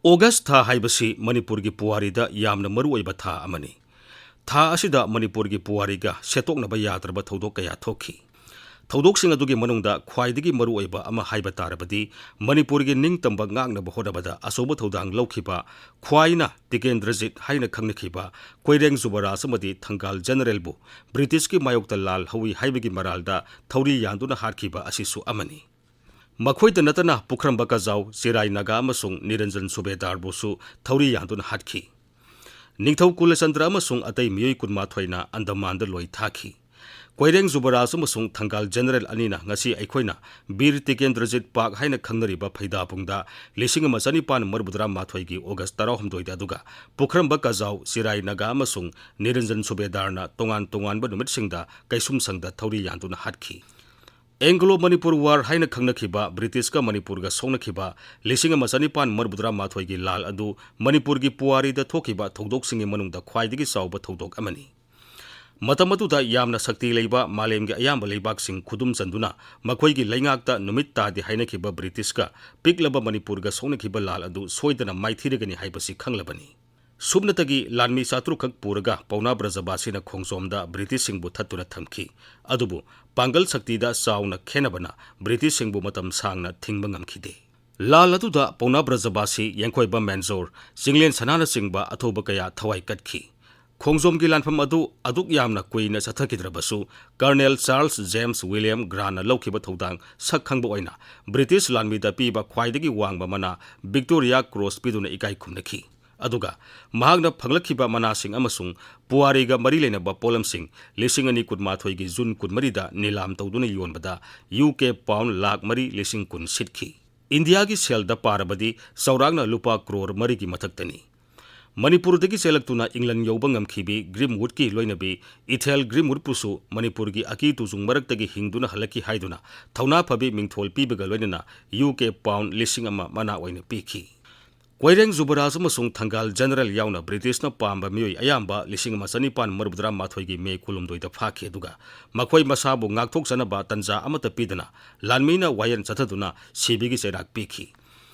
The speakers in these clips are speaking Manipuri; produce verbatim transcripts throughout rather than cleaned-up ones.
ꯑꯣꯒꯁ ꯊꯥ ꯍꯥꯏꯕꯁꯤ ꯃꯅꯤꯄꯨꯔꯒꯤ ꯄꯨꯋꯥꯔꯤꯗ ꯌꯥꯝꯅ ꯃꯔꯨꯑꯣꯏꯕ ꯊꯥ ꯑꯃꯅꯤ꯫ ꯊꯥ ꯑꯁꯤꯗ ꯃꯅꯤꯄꯨꯔꯒꯤ ꯄꯨꯋꯥꯔꯤꯒ ꯁꯦꯠꯇꯣꯛꯅꯕ ꯌꯥꯗ꯭ꯔꯕ ꯊꯧꯗꯣꯛ ꯀꯌꯥ ꯊꯣꯛꯈꯤ꯫ ꯊꯧꯗꯣꯛꯁꯤꯡ ꯑꯗꯨꯒꯤ ꯃꯅꯨꯡꯗ ꯈ꯭ꯋꯥꯏꯗꯒꯤ ꯃꯔꯨꯑꯣꯏꯕ ꯑꯃ ꯍꯥꯏꯕ ꯇꯥꯔꯕꯗꯤ, ꯃꯅꯤꯄꯨꯔꯒꯤ ꯅꯤꯡꯇꯝꯕ ꯉꯥꯛꯅꯕ ꯍꯣꯠꯅꯕꯗ ꯑꯆꯧꯕ ꯊꯧꯗꯥꯡ ꯂꯧꯈꯤꯕ ꯈ꯭ꯋꯥꯏꯅ ꯇꯤꯀꯦꯟꯗ꯭ꯔꯖꯤꯠ ꯍꯥꯏꯅ ꯈꯪꯅꯈꯤꯕ ꯀꯣꯏꯔꯦꯡ ꯖꯨꯕꯔꯥꯖ ꯑꯃꯗꯤ ꯊꯪꯒꯥꯜ ꯖꯦꯅꯔꯦꯜꯕꯨ ꯕ꯭ꯔꯤꯇꯤꯁꯀꯤ ꯃꯥꯌꯣꯛꯇ ꯂꯥꯜ ꯍꯧꯏ ꯍꯥꯏꯕꯒꯤ ꯃꯔꯥꯜꯗ ꯊꯧꯔꯤ ꯌꯥꯟꯗꯨꯅ ꯍꯥꯠꯈꯤꯕ ꯑꯁꯤꯁꯨ ꯑꯃꯅꯤ꯫ ꯃꯈꯣꯏꯗ ꯅꯠꯇꯅ ꯄꯨꯈ꯭ꯔꯝꯕ ꯀꯖꯥꯎ, ꯆꯤꯔꯥꯏ ꯅꯥꯒꯥ ꯑꯃꯁꯨꯡ ꯅꯤꯔꯟꯖꯟ ꯁꯨꯕꯦꯗꯥꯔꯕꯨꯁꯨ ꯊꯧꯔꯤ ꯌꯥꯟꯗꯨꯅ ꯍꯥꯠꯈꯤ꯫ ꯅꯤꯡꯊꯧ ꯀꯨꯂꯆꯟꯗ꯭ꯔ ꯑꯃꯁꯨꯡ ꯑꯇꯩ ꯃꯤꯑꯣꯏ ꯀꯨꯟꯃꯥꯊꯣꯏꯅ ꯑꯟꯗꯃꯥꯟꯗ ꯂꯣꯏ ꯊꯥꯈꯤ꯫ ꯀꯣꯏꯔꯦꯡ ꯖꯨꯕꯔꯥꯖ ꯑꯃꯁꯨꯡ ꯊꯪꯒꯥꯜ ꯖꯦꯅꯔꯦꯜ ꯑꯅꯤꯅ ꯉꯁꯤ ꯑꯩꯈꯣꯏꯅ ꯕꯤꯔ ꯇꯤꯀꯦꯟꯗ꯭ꯔꯖꯤꯠ ꯄꯥꯛ ꯍꯥꯏꯅ ꯈꯪꯅꯔꯤꯕ ꯐꯩꯗꯥꯄꯨꯡꯗ ꯂꯤꯁꯤꯡ ꯑꯃ ꯆꯅꯤꯄꯥꯟ ꯃꯔꯤꯐꯨꯇꯔꯥ ꯃꯥꯊꯣꯏꯒꯤ ꯑꯣꯒꯁ ꯇꯔꯥꯍꯨꯝꯗꯣꯏꯗ, ꯑꯗꯨꯒ ꯄꯨꯈ꯭ꯔꯝꯕ ꯀꯖꯥꯎ, ꯆꯤꯔꯥꯏ ꯅꯥꯒꯥ ꯑꯃꯁꯨꯡ ꯅꯤꯔꯟꯖꯟ ꯁꯨꯕꯦꯗꯥꯔꯅ ꯇꯣꯉꯥꯟ ꯇꯣꯉꯥꯟꯕ ꯅꯨꯃꯤꯠꯁꯤꯡꯗ ꯀꯩꯁꯨꯝꯁꯪꯗ ꯊꯧꯔꯤ ꯌꯥꯟꯗꯨꯅ ꯍꯥꯠꯈꯤ꯫ ꯑꯦꯡꯒ꯭ꯂꯣ ꯃꯅꯤꯄꯨꯔ ꯋꯥꯔ ꯍꯥꯏꯅ ꯈꯪꯅꯈꯤꯕ ꯕ꯭ꯔꯤꯇꯤꯁꯀ ꯃꯅꯤꯄꯨꯔꯒ ꯁꯣꯛꯅꯈꯤꯕ ꯂꯤꯁꯤꯡ ꯑꯃ ꯆꯅꯤꯄꯥꯟ ꯃꯔꯤꯐꯨꯇꯔꯥ ꯃꯥꯊꯣꯏꯒꯤ ꯂꯥꯜ ꯑꯗꯨ ꯃꯅꯤꯄꯨꯔꯒꯤ ꯄꯨꯋꯥꯔꯤꯗ ꯊꯣꯛꯈꯤꯕ ꯊꯧꯗꯣꯛꯁꯤꯡꯒꯤ ꯃꯅꯨꯡꯗ ꯈ꯭ꯋꯥꯏꯗꯒꯤ ꯆꯥꯎꯕ ꯊꯧꯗꯣꯛ ꯑꯃꯅꯤ꯫ ꯃꯇꯝ ꯑꯗꯨꯗ ꯌꯥꯝꯅ ꯁꯛꯇꯤ ꯂꯩꯕ ꯃꯥꯂꯦꯝꯒꯤ ꯑꯌꯥꯝꯕ ꯂꯩꯕꯥꯛꯁꯤꯡ ꯈꯨꯗꯨꯝ ꯆꯟꯗꯨꯅ ꯃꯈꯣꯏꯒꯤ ꯂꯩꯉꯥꯛꯇ ꯅꯨꯃꯤꯠ ꯇꯥꯗꯦ ꯍꯥꯏꯅꯈꯤꯕ ꯕ꯭ꯔꯤꯇꯤꯁꯀ ꯄꯤꯛꯂꯕ ꯃꯅꯤꯄꯨꯔꯒ ꯁꯣꯛꯅꯈꯤꯕ ꯂꯥꯜ ꯑꯗꯨ ꯁꯣꯏꯗꯅ ꯃꯥꯏꯊꯤꯔꯒꯅꯤ ꯍꯥꯏꯕꯁꯤ ꯈꯪꯂꯕꯅꯤ꯫ ꯁꯨꯞꯅꯇꯒꯤ ꯂꯥꯟꯃꯤ ꯆꯥꯇ꯭ꯔꯨꯛꯈꯛ ꯄꯨꯔꯒ ꯄꯥꯎꯅꯥ ꯕ꯭ꯔꯖꯕꯥꯁꯤꯅ ꯈꯣꯡꯖꯣꯝꯗ ꯕ꯭ꯔꯤꯇꯤꯁꯁꯤꯡꯕꯨ ꯊꯠꯇꯨꯅ ꯊꯝꯈꯤ꯫ ꯑꯗꯨꯕꯨ ꯄꯥꯡꯒꯜ ꯁꯛꯇꯤꯗ ꯆꯥꯎꯅ ꯈꯦꯟꯅꯕꯅ ꯕ꯭ꯔꯤꯇꯤꯁꯁꯤꯡꯕꯨ ꯃꯇꯝ ꯁꯥꯡꯅ ꯊꯤꯡꯕ ꯉꯝꯈꯤꯗꯦ꯫ ꯂꯥꯜ ꯑꯗꯨꯗ ꯄꯥꯎꯅꯥ ꯕ꯭ꯔꯖꯕꯥꯁꯤ ꯌꯦꯡꯈꯣꯏꯕ ꯃꯦꯟꯖꯣꯔ, ꯆꯤꯡꯂꯦꯟ ꯁꯅꯥꯅꯆꯤꯡꯕ ꯑꯊꯧꯕ ꯀꯌꯥ ꯊꯋꯥꯏ ꯀꯠꯈꯤ꯫ ꯈꯣꯡꯖꯣꯝꯒꯤ ꯂꯥꯟꯐꯝ ꯑꯗꯨ ꯑꯗꯨꯛ ꯌꯥꯝꯅ ꯀꯨꯏꯅ ꯆꯠꯊꯈꯤꯗ꯭ꯔꯕꯁꯨ, ꯀꯔꯅꯦꯜ ꯆꯥꯔꯜꯁ ꯖꯦꯝꯁ ꯋꯤꯂꯤꯌꯝ ꯒ꯭ꯔꯥꯟꯅ ꯂꯧꯈꯤꯕ ꯊꯧꯗꯥꯡ ꯁꯛ ꯈꯪꯕ ꯑꯣꯏꯅ ꯕ꯭ꯔꯤꯇꯤꯁ ꯂꯥꯟꯃꯤꯗ ꯄꯤꯕ ꯈ꯭ꯋꯥꯏꯗꯒꯤ ꯋꯥꯡꯕ ꯃꯅꯥ ꯚꯤꯛꯇꯣꯔꯤꯌꯥ ꯀ꯭ꯔꯣꯁ ꯄꯤꯗꯨꯅ ꯏꯀꯥꯏ ꯈꯨꯝꯅꯈꯤ꯫ ꯑꯗꯨꯒ ꯃꯍꯥꯛꯅ ꯐꯪꯂꯛꯈꯤꯕ ꯃꯅꯥꯁꯤꯡ ꯑꯃꯁꯨꯡ ꯄꯨꯋꯥꯔꯤꯒ ꯃꯔꯤ ꯂꯩꯅꯕ ꯄꯣꯠꯂꯝꯁꯤꯡ ꯂꯤꯁꯤꯡ ꯑꯅꯤ ꯀꯨꯟꯃꯥꯊꯣꯏꯒꯤ ꯖꯨꯟ ꯀꯨꯟꯃꯔꯤꯗ ꯅꯤꯂꯥꯝ ꯇꯧꯗꯨꯅ ꯌꯣꯟꯕꯗ ꯌꯨ ꯀꯦ ꯄꯥꯎꯟ ꯂꯥꯈ ꯃꯔꯤ ꯂꯤꯁꯤꯡ ꯀꯨꯟ ꯁꯤꯠꯈꯤ꯫ ꯏꯟꯗꯤꯌꯥꯒꯤ ꯁꯦꯜꯗ ꯄꯥꯔꯕꯗꯤ ꯆꯥꯎꯔꯥꯛꯅ ꯂꯨꯄꯥ ꯀ꯭ꯔꯣꯔ ꯃꯔꯤꯒꯤ ꯃꯊꯛꯇꯅꯤ꯫ ꯃꯅꯤꯄꯨꯔꯗꯒꯤ ꯆꯦꯜꯂꯛꯇꯨꯅ ꯏꯪꯂꯟ ꯌꯧꯕ ꯉꯝꯈꯤꯕꯤ ꯒ꯭ꯔꯤꯝꯋꯨꯗꯀꯤ ꯂꯣꯏꯅꯕꯤ ꯏꯊꯦꯜ ꯒ꯭ꯔꯤꯝꯋꯨꯗꯄꯨꯁꯨ ꯃꯅꯤꯄꯨꯔꯒꯤ ꯑꯀꯤ ꯇꯨꯖꯨꯡ ꯃꯔꯛꯇꯒꯤ ꯍꯤꯡꯗꯨꯅ ꯍꯜꯂꯛꯈꯤ ꯍꯥꯏꯗꯨꯅ ꯊꯧꯅꯥ ꯐꯕꯤ ꯃꯤꯡꯊꯣꯜ ꯄꯤꯕꯒ ꯂꯣꯏꯅꯅ ꯌꯨ ꯀꯦ ꯄꯥꯎꯟ ꯂꯤꯁꯤꯡ ꯑꯃ ꯃꯅꯥ ꯑꯣꯏꯅ ꯄꯤꯈꯤ꯫ ꯀꯣꯏꯔꯦꯡ ꯖꯨꯕꯔꯥꯖ ꯑꯃꯁꯨꯡ ꯊꯪꯒꯥꯜ ꯖꯦꯅꯔꯦꯜ ꯌꯥꯎꯅ ꯕ꯭ꯔꯤꯇꯤꯁꯅ ꯄꯥꯝꯕ ꯃꯤꯑꯣꯏ ꯑꯌꯥꯝꯕ ꯂꯤꯁꯤꯡ ꯑꯃ ꯆꯅꯤꯄꯥꯟ ꯃꯔꯤꯐꯨꯇꯔꯥ ꯃꯥꯊꯣꯏꯒꯤ ꯃꯦ ꯀꯨꯟꯍꯨꯝꯗꯣꯏꯗ ꯐꯥꯈꯤ, ꯑꯗꯨꯒ ꯃꯈꯣꯏ ꯃꯁꯥꯕꯨ ꯉꯥꯛꯊꯣꯛꯆꯅꯕ ꯇꯟꯖꯥ ꯑꯃꯠꯇ ꯄꯤꯗꯅ ꯂꯥꯟꯃꯤꯅ ꯋꯥꯌꯦꯜ ꯆꯠꯊꯗꯨꯅ ꯁꯤꯕꯒꯤ ꯆꯩꯔꯥꯛ ꯄꯤꯈꯤ꯫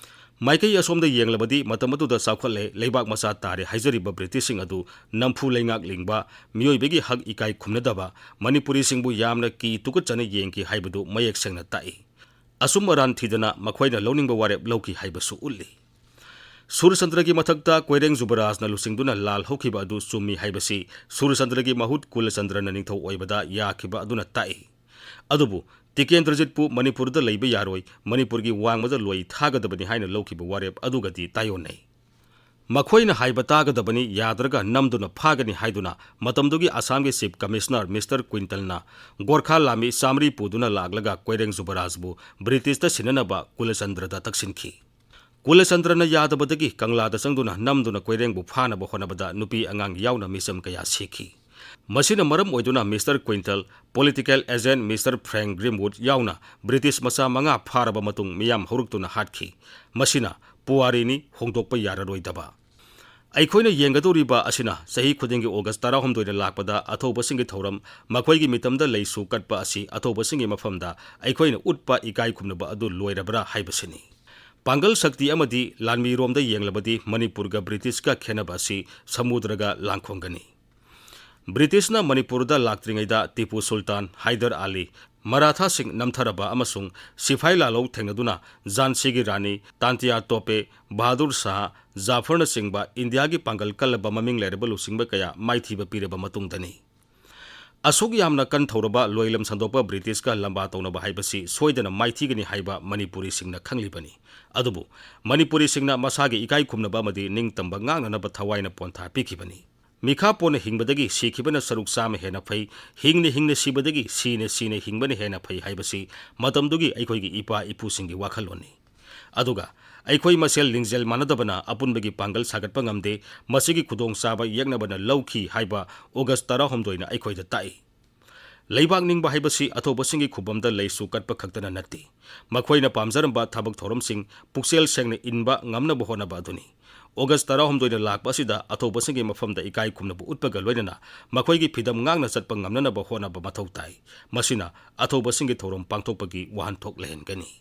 ꯃꯥꯏꯀꯩ ꯑꯁꯣꯝꯗ ꯌꯦꯡꯂꯕꯗꯤ ꯃꯇꯝ ꯑꯗꯨꯗ ꯆꯥꯎꯈꯠꯂꯦ, ꯂꯩꯕꯥꯛ ꯃꯆꯥ ꯇꯥꯔꯦ ꯍꯥꯏꯖꯔꯤꯕ ꯕ꯭ꯔꯤꯇꯤꯁꯁꯤꯡ ꯑꯗꯨ ꯅꯝꯐꯨ ꯂꯩꯉꯥꯛ ꯂꯤꯡꯕ, ꯃꯤꯑꯣꯏꯕꯒꯤ ꯍꯛ ꯏꯀꯥꯏ ꯈꯨꯝꯅꯗꯕ, ꯃꯅꯤꯄꯨꯔꯤꯁꯤꯡꯕꯨ ꯌꯥꯝꯅ ꯀꯤ ꯇꯨꯀꯠꯆꯅ ꯌꯦꯡꯈꯤ ꯍꯥꯏꯕꯗꯨ ꯃꯌꯦꯛ ꯁꯦꯡꯅ ꯇꯥꯛꯏ꯫ ꯑꯆꯨꯝ ꯑꯔꯥꯟ ꯊꯤꯗꯅ ꯃꯈꯣꯏꯅ ꯂꯧꯅꯤꯡꯕ ꯋꯥꯔꯦꯞ ꯂꯧꯈꯤ ꯍꯥꯏꯕꯁꯨ ꯎꯠꯂꯤ꯫ ꯁꯨꯔꯆꯟꯗ꯭ꯔꯒꯤ ꯃꯊꯛꯇ ꯀꯣꯏꯔꯦꯡ ꯖꯨꯕꯔꯥꯖꯅ ꯂꯨꯆꯤꯡꯗꯨꯅ ꯂꯥꯜ ꯍꯧꯈꯤꯕ ꯑꯗꯨ ꯆꯨꯝꯃꯤ ꯍꯥꯏꯕꯁꯤ ꯁꯨꯔꯆꯟꯗ꯭ꯔꯒꯤ ꯃꯍꯨꯠ ꯀꯨꯂꯆꯟꯗ꯭ꯔꯅ ꯅꯤꯡꯊꯧ ꯑꯣꯏꯕꯗ ꯌꯥꯈꯤꯕ ꯑꯗꯨꯅ ꯇꯥꯛꯏ꯫ ꯑꯗꯨꯕꯨ ꯇꯤꯀꯦꯟꯗ꯭ꯔꯖꯤꯠꯄꯨ ꯃꯅꯤꯄꯨꯔꯗ ꯂꯩꯕ ꯌꯥꯔꯣꯏ, ꯃꯅꯤꯄꯨꯔꯒꯤ ꯋꯥꯡꯃꯗ ꯂꯣꯏ ꯊꯥꯒꯗꯕꯅꯤ ꯍꯥꯏꯅ ꯂꯧꯈꯤꯕ ꯋꯥꯔꯦꯞ ꯑꯗꯨꯒꯗꯤ ꯇꯥꯏꯑꯣꯟꯅꯩ꯫ ꯃꯈꯣꯏꯅ ꯍꯥꯏꯕ ꯇꯥꯒꯗꯕꯅꯤ, ꯌꯥꯗ꯭ꯔꯒ ꯅꯝꯗꯨꯅ ꯐꯥꯒꯅꯤ ꯍꯥꯏꯗꯨꯅ ꯃꯇꯝꯗꯨꯒꯤ ꯑꯁꯥꯝꯒꯤ Chief Commissioner Mister ꯀ꯭ꯋꯤꯟꯇꯜꯅ ꯒꯣꯔꯈꯥ ꯂꯥꯟꯃꯤ ꯆꯥꯃꯔꯤ ꯄꯨꯗꯨꯅ ꯂꯥꯛꯂꯒ ꯀꯣꯏꯔꯦꯡ ꯖꯨꯕꯔꯥꯖꯕꯨ ꯕ꯭ꯔꯤꯇꯤꯁꯇ ꯁꯤꯟꯅꯅꯕ ꯀꯨꯂꯆꯟꯗ꯭ꯔꯗ ꯇꯛꯁꯤꯟꯈꯤ꯫ ꯀꯨꯂꯆꯟꯗ꯭ꯔꯅ ꯌꯥꯗꯕꯗꯒꯤ ꯀꯪꯂꯥꯗ ꯆꯪꯗꯨꯅ ꯅꯝꯗꯨꯅ ꯀꯣꯏꯔꯦꯡꯕꯨ ꯐꯥꯅꯕ ꯍꯣꯠꯅꯕꯗ ꯅꯨꯄꯤ ꯑꯉꯥꯡ ꯌꯥꯎꯅ ꯃꯤꯆꯝ ꯀꯌꯥ ꯁꯤꯈꯤ꯫ ꯃꯁꯤꯅ ꯃꯔꯝ ꯑꯣꯏꯗꯨꯅ Mister ꯀ꯭ꯋꯤꯟꯇꯜ, political agent Mister Frank Grimwood ꯌꯥꯎꯅ ꯕ꯭ꯔꯤꯇꯤꯁ ꯃꯆꯥ ꯃꯉꯥ ꯐꯥꯔꯕ ꯃꯇꯨꯡ ꯃꯤꯌꯥꯝ ꯍꯧꯔꯛꯇꯨꯅ ꯍꯥꯠꯈꯤ꯫ ꯃꯁꯤꯅ ꯄꯨꯋꯥꯔꯤꯅꯤ, ꯍꯣꯡꯗꯣꯛꯄ ꯌꯥꯔꯔꯣꯏꯗꯕ꯫ ꯑꯩꯈꯣꯏꯅ ꯌꯦꯡꯒꯗꯧꯔꯤꯕ ꯑꯁꯤꯅ ꯆꯍꯤ ꯈꯨꯗꯤꯡꯒꯤ ꯑꯣꯒꯁ ꯇꯔꯥꯍꯨꯝꯗꯣꯏꯗ ꯂꯥꯛꯄꯗ ꯑꯊꯧꯕꯁꯤꯡꯒꯤ ꯊꯧꯔꯝ, ꯃꯈꯣꯏꯒꯤ ꯃꯤꯇꯝꯗ ꯂꯩꯁꯨ ꯀꯠꯄ ꯑꯁꯤ ꯑꯊꯧꯕꯁꯤꯡꯒꯤ ꯃꯐꯝꯗ ꯑꯩꯈꯣꯏꯅ ꯎꯠꯄ ꯏꯀꯥꯏ ꯈꯨꯝꯅꯕ ꯑꯗꯨ ꯂꯣꯏꯔꯕ꯭ꯔꯥ ꯍꯥꯏꯕꯁꯤꯅꯤ꯫ ꯄꯥꯡꯒꯜ ꯁꯛꯇꯤ ꯑꯃꯗꯤ ꯂꯥꯟꯃꯤꯔꯣꯝꯗ ꯌꯦꯡꯂꯕꯗꯤ ꯃꯅꯤꯄꯨꯔꯒ ꯕ꯭ꯔꯤꯇꯤꯁꯀ ꯈꯦꯟꯅꯕ ꯑꯁꯤ ꯁꯃꯨꯗ꯭ꯔꯒ ꯂꯥꯡꯈꯣꯡꯒꯅꯤ꯫ ꯕ꯭ꯔꯤꯇꯤꯁꯅ ꯃꯅꯤꯄꯨꯔꯗ ꯂꯥꯛꯇ꯭ꯔꯤꯉꯩꯗ ꯇꯤꯄꯨ ꯁꯨꯜꯇꯥꯟ, ꯍꯥꯏꯗꯔ ꯑꯂꯤ, ꯃꯔꯥꯊꯥꯁꯤꯡ ꯅꯝꯊꯔꯕ ꯑꯃꯁꯨꯡ ꯁꯤꯐꯥꯏ ꯂꯥꯜꯍꯧ ꯊꯦꯡꯅꯗꯨꯅ ꯖꯥꯟꯁꯤꯒꯤ ꯔꯥꯅꯤ ꯇꯥꯟꯇꯤꯌꯥ ꯇꯣꯄꯦ, ꯕꯍꯥꯗꯨꯔ ꯁꯥꯍ, ꯖꯥꯐꯔꯅꯆꯤꯡꯕ ꯏꯟꯗꯤꯌꯥꯒꯤ ꯄꯥꯡꯒꯜ ꯀꯜꯂꯕ ꯃꯃꯤꯡ ꯂꯩꯔꯕ ꯂꯨꯆꯤꯡꯕ ꯀꯌꯥ ꯃꯥꯏꯊꯤꯕ ꯄꯤꯔꯕ ꯃꯇꯨꯡꯗꯅꯤ꯫ ꯑꯁꯨꯛ ꯌꯥꯝꯅ ꯀꯟ ꯊꯧꯔꯕ ꯂꯣꯏꯂꯝ ꯁꯟꯗꯣꯛꯄ ꯕ꯭ꯔꯤꯇꯤꯁꯀ ꯂꯝꯕꯥ ꯇꯧꯅꯕ ꯍꯥꯏꯕꯁꯤ ꯁꯣꯏꯗꯅ ꯃꯥꯏꯊꯤꯒꯅꯤ ꯍꯥꯏꯕ ꯃꯅꯤꯄꯨꯔꯤꯁꯤꯡꯅ ꯈꯪꯂꯤꯕꯅꯤ꯫ ꯑꯗꯨꯕꯨ ꯃꯅꯤꯄꯨꯔꯤꯁꯤꯡꯅ ꯃꯁꯥꯒꯤ ꯏꯀꯥꯏ ꯈꯨꯝꯅꯕ ꯑꯃꯗꯤ ꯅꯤꯡꯇꯝꯕ ꯉꯥꯛꯅꯅꯕ ꯊꯋꯥꯏꯅ ꯄꯣꯟꯊꯥ ꯄꯤꯈꯤꯕꯅꯤ꯫ ꯃꯤꯈꯥ ꯄꯣꯟꯅ ꯍꯤꯡꯕꯗꯒꯤ ꯁꯤꯈꯤꯕꯅ ꯁꯔꯨꯛ ꯆꯥꯝꯃ ꯍꯦꯟꯅ ꯐꯩ, ꯍꯤꯡꯅ ꯍꯤꯡꯅ ꯁꯤꯕꯗꯒꯤ ꯁꯤꯅ ꯁꯤꯅ ꯍꯤꯡꯕꯅ ꯍꯦꯟꯅ ꯐꯩ ꯍꯥꯏꯕꯁꯤ ꯃꯇꯝꯗꯨꯒꯤ ꯑꯩꯈꯣꯏꯒꯤ ꯏꯄꯥ ꯏꯄꯨꯁꯤꯡꯒꯤ ꯋꯥꯈꯜꯂꯣꯟꯅꯤ꯫ ꯑꯗꯨꯒ ꯑꯩꯈꯣꯏ ꯃꯁꯦꯜ ꯂꯤꯡꯖꯦꯜ ꯃꯥꯟꯅꯗꯕꯅ ꯑꯄꯨꯟꯕꯒꯤ ꯄꯥꯡꯒꯜ ꯁꯥꯒꯠꯄ ꯉꯝꯗꯦ, ꯃꯁꯤꯒꯤ ꯈꯨꯗꯣꯡꯆꯥꯕ ꯌꯦꯛꯅꯕꯅ ꯂꯧꯈꯤ ꯍꯥꯏꯕ ꯑꯣꯒꯁ ꯇꯔꯥꯍꯨꯝꯗꯣꯏꯅ ꯑꯩꯈꯣꯏꯗ ꯇꯥꯛꯏ꯫ ꯂꯩꯕꯥꯛ ꯅꯤꯡꯕ ꯍꯥꯏꯕꯁꯤ ꯑꯊꯧꯕꯁꯤꯡꯒꯤ ꯈꯨꯕꯝꯗ ꯂꯩꯁꯨ ꯀꯠꯄ ꯈꯛꯇꯅ ꯅꯠꯇꯦ, ꯃꯈꯣꯏꯅ ꯄꯥꯝꯖꯔꯝꯕ ꯊꯕꯛ ꯊꯧꯔꯝꯁꯤꯡ ꯄꯨꯛꯆꯦꯜ ꯁꯦꯡꯅ ꯏꯟꯕ ꯉꯝꯅꯕ ꯍꯣꯠꯅꯕ ꯑꯗꯨꯅꯤ꯫ ꯑꯣꯒꯁ ꯇꯔꯥꯍꯨꯝꯗꯣꯏꯗ ꯂꯥꯛꯄ ꯑꯁꯤꯗ ꯑꯊꯧꯕꯁꯤꯡꯒꯤ ꯃꯐꯝꯗ ꯏꯀꯥꯏ ꯈꯨꯝꯅꯕ ꯎꯠꯄꯒ ꯂꯣꯏꯅꯅ ꯃꯈꯣꯏꯒꯤ ꯐꯤꯗꯝ ꯉꯥꯛꯅ ꯆꯠꯄ ꯉꯝꯅꯅꯕ ꯍꯣꯠꯅꯕ ꯃꯊꯧ ꯇꯥꯏ꯫ ꯃꯁꯤꯅ ꯑꯊꯧꯕꯁꯤꯡꯒꯤ ꯊꯧꯔꯝ ꯄꯥꯡꯊꯣꯛꯄꯒꯤ ꯋꯥꯍꯟꯊꯣꯛ ꯂꯩꯍꯟꯒꯅꯤ꯫